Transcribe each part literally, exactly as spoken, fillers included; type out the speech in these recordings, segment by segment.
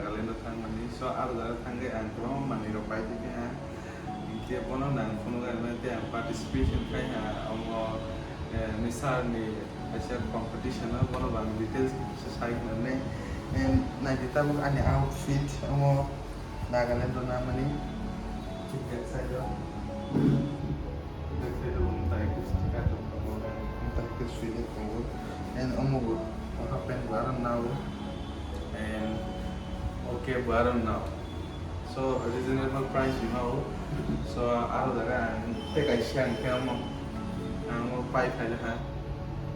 Nagaland o thangmani, so aro jaga thangwi ang kwbangma manwi rok pai tongkha. Hinkhe bono nang phunukgwi mantwi ang participation khai ha, omo, eh, ni sir ni kaisa competition o, bono bo ang details sai hwnwi. And naidi tabuk ani outfit, omo Nagaland o namani, back side o, back side o bo tai khe sticker tongo, tai khe swijak tongo. And omo bo half pant bo aro nao, and okay bo aro nao. So reasonable price ni mao. So aro jaga ang tei kaisa ang khe omo, ang omo pai phai ha.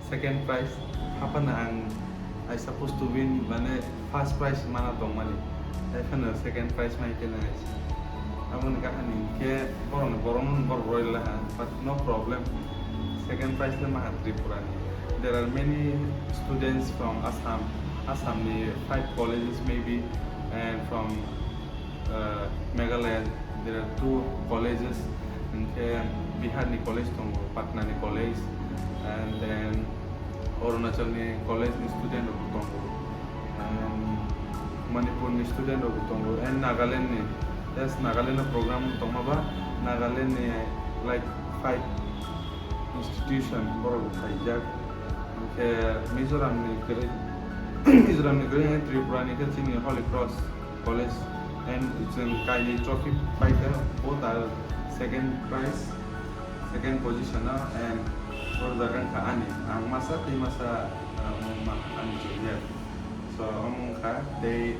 Second prize haphano ang, I supposed to win, mane first prize mana tongmani, tei phano second prize mai khe nang aisa. Aboni kahani khe borokni, borokno borok roi laha, but no problem. Second prize le maha Tripura ni. There are many students from Assam, Assam ni five colleges maybe, and from uh, Meghalaya, there are two colleges, hinkhe Bihar ni college tongo, Patna ni college, and then Arunachal ni college ni student rok tongo, and Manipur ni student rok tongo, and Nagaland ni, yes, Nagaland ni program tongma ba, Nagaland ni, like, five institution borok khaijak, hinkhe Mizoram ni kwrwi, Mizoram ni kwrwi, Tripura ni khe chini Holy Cross College, and chwng kainwi trophy paikha, both are second prize, second position o, and oro jaga wngkha ani, ang masa tei masa, uh, ma-, ani junior. So omo wngkha tei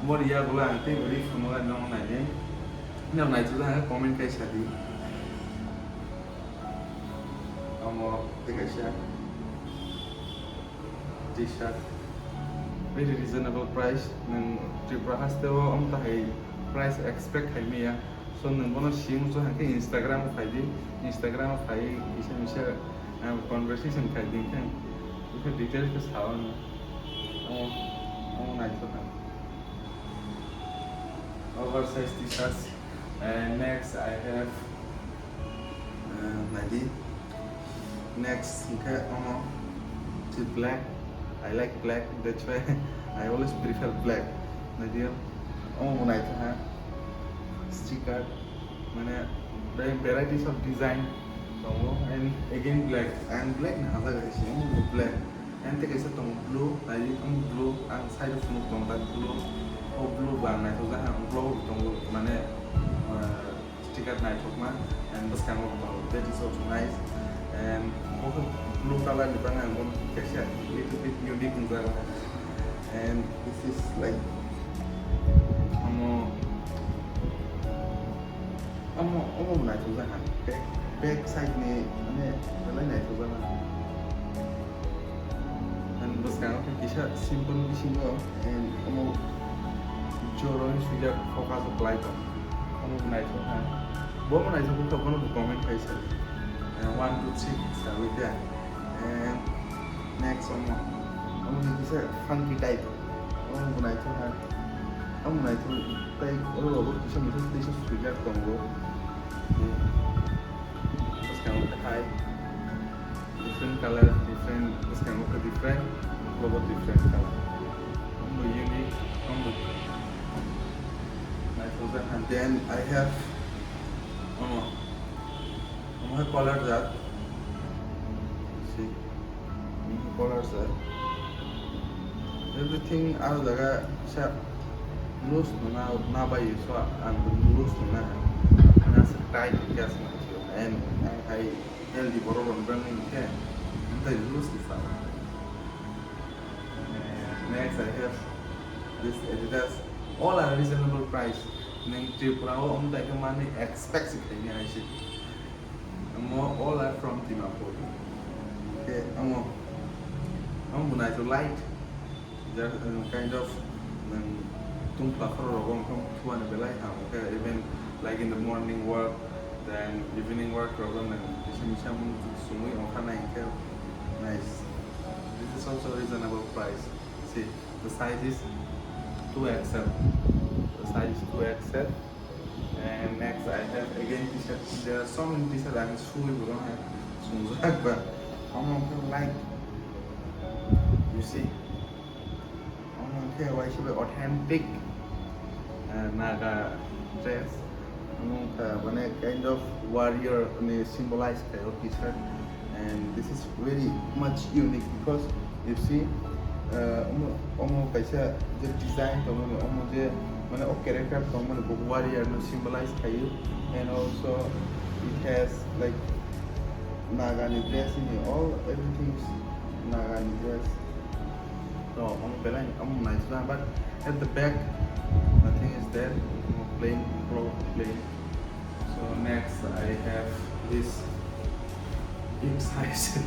bori yagulo ang tei bori phunukgwi nong nainai, nong naithojakha comment khai sadi. Omo tei kaisa T-shirt, very reasonable price. Nwng Tripura haste o omo tahai price expect khai maya. So nwng bono simi muchung hai khe Instagram o phai di, Instagram o phai kisa misa, ah, conversation khai di, hwnkhe, hwnkhe details khe sao nwng. Omo, omo naithok ang. Oversize T-shirts. And next I have, uh, naidi. Next hwnkhe omo si black. I like black, that's why I always prefer black. Naidi, omo bo naithok ha. Sticker, mane, va-, varieties of design tongo, and again black. Ang black ni hajak hai se, omo bo black. And tei kaisa tongo blue, naidi, omo blue, ang side o phunuk tongo ta blue. O blue bo ang naithok jak, ang blue bo tongo, mane, uh, sticker naithokma, and bwskango bo tongo, that is also nice. And bo khe blue color ni bagwi ang bo kaisa little bit unique wngjak. And this is like, omo, omo, omo bo naithokjak ha, back, back side ni, mane, belai naithokjak ha. And bwskango khe kisa simple bisingo, and omo joroni swijak focus o kwlai tong. Omo bo naithok ha. Bo bo naithok wngkha, bono bo comment khai sadi. Eh, one, two, three sawi khe. And next omo. Omo ni kisa funky type. Omo bo naithok ha. Omo naithok tei oro bo kisa misa teisa swijak tongo. Bwskango khe hai. Different color, different, bwskango khe different, ukulok o different color. Omo unique, omo naithokjak. And then I have, omo, omo hai color jak. See, omo hai color jak. Everything aro jaga sa loose no na, na bai so ang loose no na. Ang asa tight gas na. And ang hai healthy borok rok ni bagwi hwnkhe, tei loose ni sa. Next, I have this Adidas. All are reasonable price. Nwng Tripura o omo tai khe manwi expect se khaimya hai se. Omo all are from Dimapur. Khe omo, omo bo naithok light. Just, uh, kind of, nwng tungphla khoro rogo wngkha thuani belai ham, okay, even like in the morning walk, then evening walk rogo nwng kisa misa mung sumui wngkha nai khe nice. This is also reasonable price. See, the size is two X L. The size is two X L. And next I have again t-shirt. There are so many t-shirt I'm sure you don't have. Sungjak ba. Omo khe like, you see. Omo khe waisa bai authentic Uh, Naga dress, omo wngkha mane kind of warrior ni symbolize khaio T-shirt, and this is very much unique because you see, uh, omo, omo kaisa je design tongmani, omo je mane o character tongmani bo warrior no symbolize khaio, and also it has like Naga ni dress ni all everything is Naga ni dress. So omo belai omo nice ba, but at the back nothing is there, omo plain, cloth plain. So next I have this big size.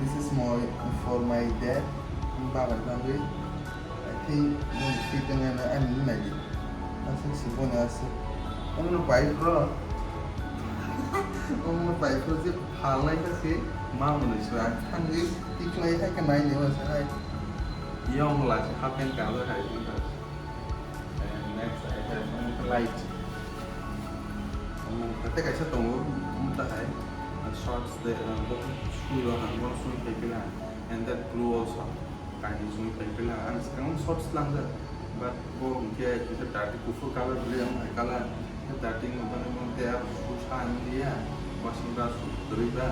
This is more for my dad, baba ni bagwi. I think boni fit wngya na ani nai di. Aswk se boni aswk. Omo no pai bro. Omo no pai bro je phalnai kha se ma mwnwi se ang thangwi tikhlai hai khe nai ni ma se hai. Yong la se half pant kanwi hai wngkha. And next I have omo khe light. Omo khe tei kaisa tongo, omo ta hai shorts de, bo sui rok ang bono sui khai pila. And that blue also. Kainwi chumui phai phila ang swkang shorts langjak, but bo hwnkhe kisa dirty kuphur colour bwlwi ang hai colour, khe dirty wngmani mung tei abo su sa wngya, washing brush kwrwi ba,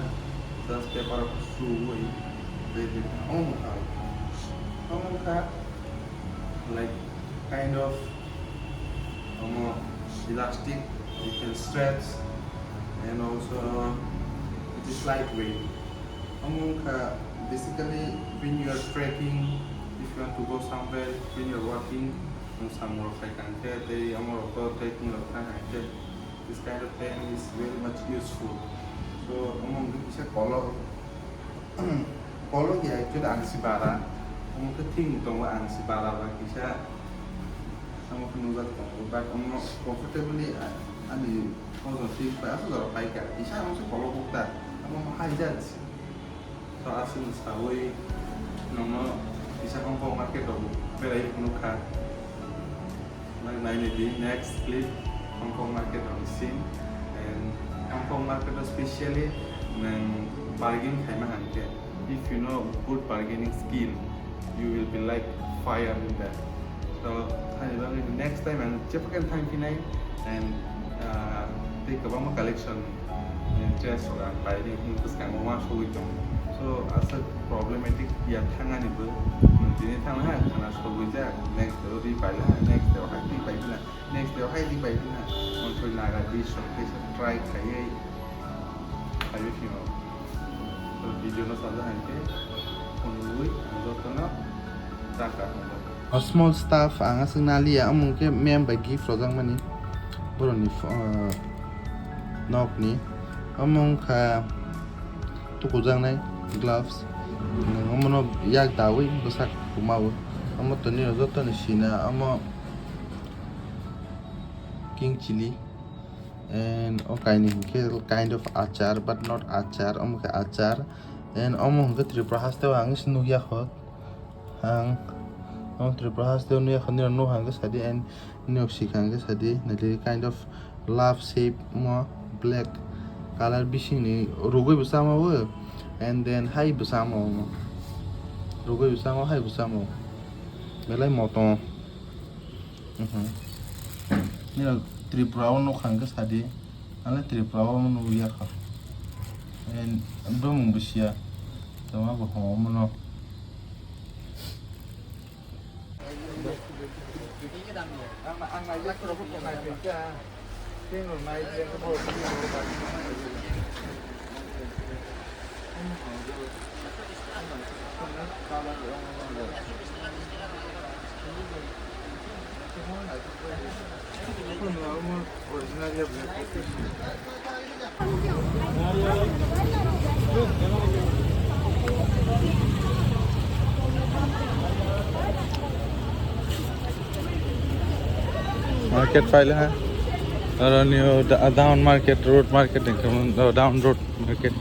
just paper o suwi tei tei omo kha, omo kha like kind of omo elastic, you can stretch and also it is lightweight. Omo wngkha basically when you are trekking, if you want to go somewhere, when you are walking, nwng samung rok khai kha hwnkhe tei omo rok to trekking rok kha hwnkhe this kind of pant is very much useful. So omo wngkha kisa kolok, kolok ya actually ang si bara, omo khe thing tongo ang si bara ba kisa omo khe nujak tongo, but omo comfortably ani ojon thik bai aswk jora paikha, kisa omo se kolok bukta, omo hai jat. To aswk sawi nono kisa Hongkong market rok berai phunukha. Nang naini di next clip Hongkong market rokni scene, and Hongkong market o specially nang bargain khaima hangkhe, if you know good bargaining skill, you will be like fire in that. So, hani bagwi next time ang jephakhe thang phinai and, ah, tei kwbangma collection, eh, dress rok ang painai hwnwi bwskango uansugwi tongo. So, aswk problematic ya thangani bo, nwng tini thangla ha khana sogwi jak, next day o ri paila ha, next day o hai twi pai phila, next day o hai twi pai phila, mantwi naga dish rok teisa try khaiwi phaiwi phino. So, video no sajak hai khe phunugwi ang jotono taka hwngo. O small stuff ang aswk naliya, omo hwnkhe mem bai gift rojakmani borokni pho-, ah, nokni. Omo wngkha tukujaknai gloves. Nwng omono yak dawi bwsak kumawo. Omo tini rok jotoni sina, omo king chili. And o kainwi hwnkhe kind of achar, but not achar, omo khe achar. And omo hwnkhe Tripura hasteo ang se nukya kho. Ang omo Tripura hasteo nukya kho, nini nukha hwnkhe sadi, and nini sikha hwnkhe sadi, naitwi kind of love shape omo black colour bisingni rugwi bo chama o, and then hai bo chama omo. Rugwi bo chama o, hai bo chama o. Belai motom. Mhm. Nini Tripura o nukha hwnkhe sadi. Ani Tripura o nukya kha. En, bumung bwsiya. Tama bo homo no. Market file ha. Aro new da-, down market, road market, down road market.